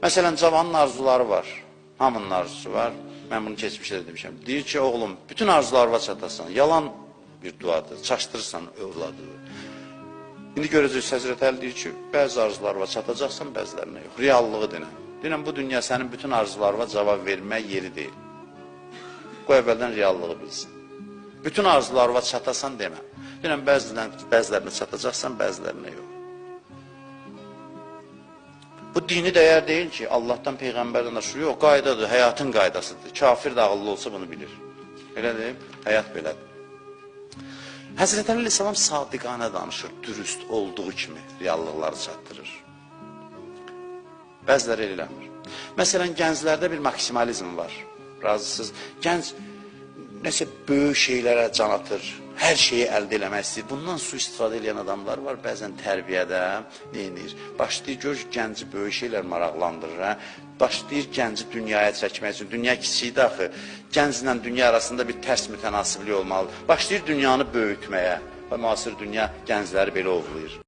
Məsələn, cavanın arzuları var. Hamının arzusu var. Mən bunu keçmişdə də demişəm. Deyir ki, oğlum, bütün arzularına çatasan. Yalan bir duadır. Çaşdırırsan övladı. İndi görəcəksiniz, Həzrət Əli deyir ki, bəzi arzularına çatacaqsan, bəzilərinə yox. Reallığı denən. Deyirəm, bu dünya sənin bütün arzularına cavab vermək yeri deyil. Qoy əvvəldən reallığı bilsin. Bütün arzularına çatasan demə. Deyirəm, bəzilərinə çatacaqsan, bəzilərinə yox. Bu dini dəyər deyil ki, Allahdan, Peyğəmbərdən aşırı yox, qaydadır, həyatın qaydasıdır. Kafir də ağıllı olsa bunu bilir. Elə deyil, həyat belədir. Həzrət Əli əleyhissalam sadiqanə danışır, dürüst olduğu kimi reallıqları çatdırır. Bəziləri elə eləmir. Məsələn, gənclərdə bir maksimalizm var. Razısınız. Gənc nəsə böyük şeylərə can atır, hər şeyi əldə eləmək istəyir. Bundan sui-istifadə edən adamlar var. Bəzən tərbiyədə nə edir? Başlayır, görür ki, gənci böyük şeylər maraqlandırır. Hə? Başlayır gənci dünyaya çəkmək üçün. Dünya kiçikdir axı. Gənclə dünya arasında bir tərs mütənasiblik olmalıdır. Başlayır dünyanı böyütməyə. Və müasir dünya gəncləri belə ovlayır.